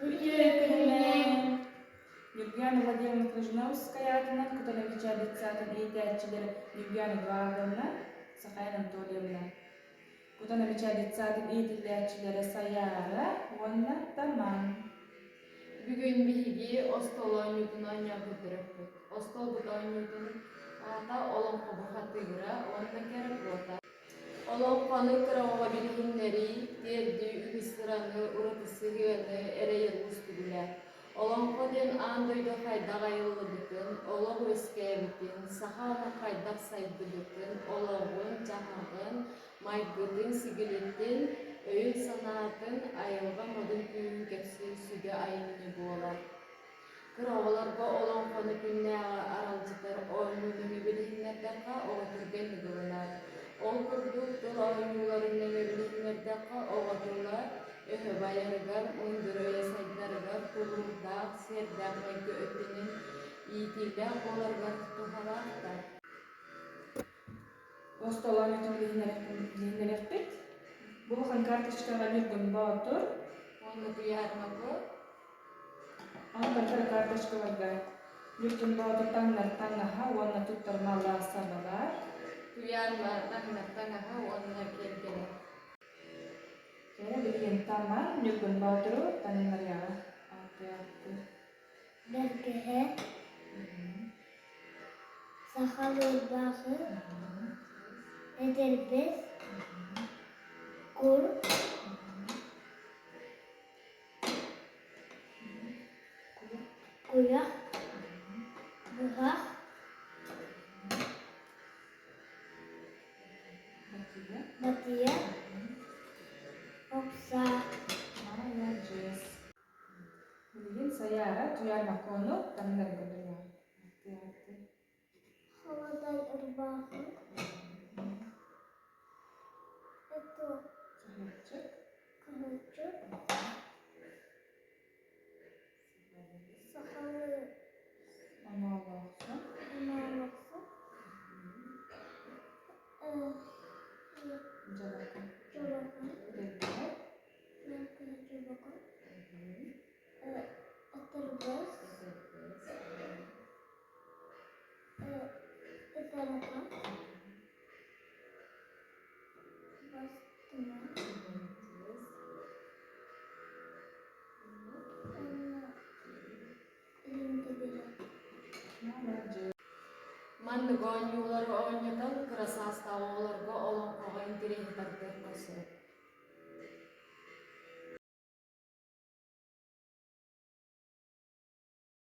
Үтүө күнүнэн! Ньургуяна Владимировна Крыжиновская аатынан Кутана детсадын иитээччилэрэ Ньургуяна Эдуардовна, Сахаян Анатольевна. Кутана детсадын иитиллээччилэрэ Сайаара уонна Таман. Бүгүн биһиги остуол оонньуутун оонньоон көрдөрүөхпүт. Остуолбут оонньуутун аата Олоҥхо бухатыыра уонна кэрэ куота. Олоҥхону кыра оҕо билиһиннэрии, тиэрдии үгүс сыраны, ураты сыһыаны эрэйэр уустугула. Олоҥхо диэн аан дойду хайдах айыллыбытын, олох үөскээбитин, саха омук хайдах сайдыбытын, олоҕун, дьаһаҕын, майгытын-сигилитин, өйүн-санаатын, айылҕа модун күүһүн кэпсиир сүдү айымньы буолар. Кыра оҕолорго олоҥхону күннээҕи аралдьытар оонньуу нөҥүө билиһиннэрдэххэ, оҕо түргэнник ылынар. Ол курдук, тыл оонньууларын нөҥүө билиһиннэрдэххэ, оҕо тыла өһө байарыгар, мындыр өйө сайдарыгар, тулуурдаах, сиэрдээх майгы өттүнэн иитиилээх буоларыгар туһалаахтар. Остуол оонньуутун билиһиннэриэхпит. Бу улахан карточкаҕа Ньургун Боотур Уонна Туйаармаку Онтон кыра карточкаларга Ньургун Боотур таҥнар таҥаһа уонна туттар мала сабалар. Туйаарма таҥнар таҥаһа уонна киэргэлэ. Кэрэ билигин Таман Ньургун Боотуру таҥнарыаҕа ааттыахтыыр. Бэргэһэ, саха лыырбаахы, этэрбэс, кур, куйах, быһах, батыйа, охсаа. Маладьыас. Билигин Сайаара Туйаар Макону таҥнары көрдөрүөҕэ. Холодай ырбаахы. Это Кыһылчык. кыһылчык. Сахалыы Оноолоохсун. оноолоохсун. Дьабакын. Дьабакын. Бэргэһэ. Дьабакын. Этэрбэс. Ытарҕа. Бастыҥа. Уонна илин кэбиһэр. Маннык оонньуулары оонньотон кыра саастаах оҕолорго олоҥхоҕо интэриэһи тардыахха сөп.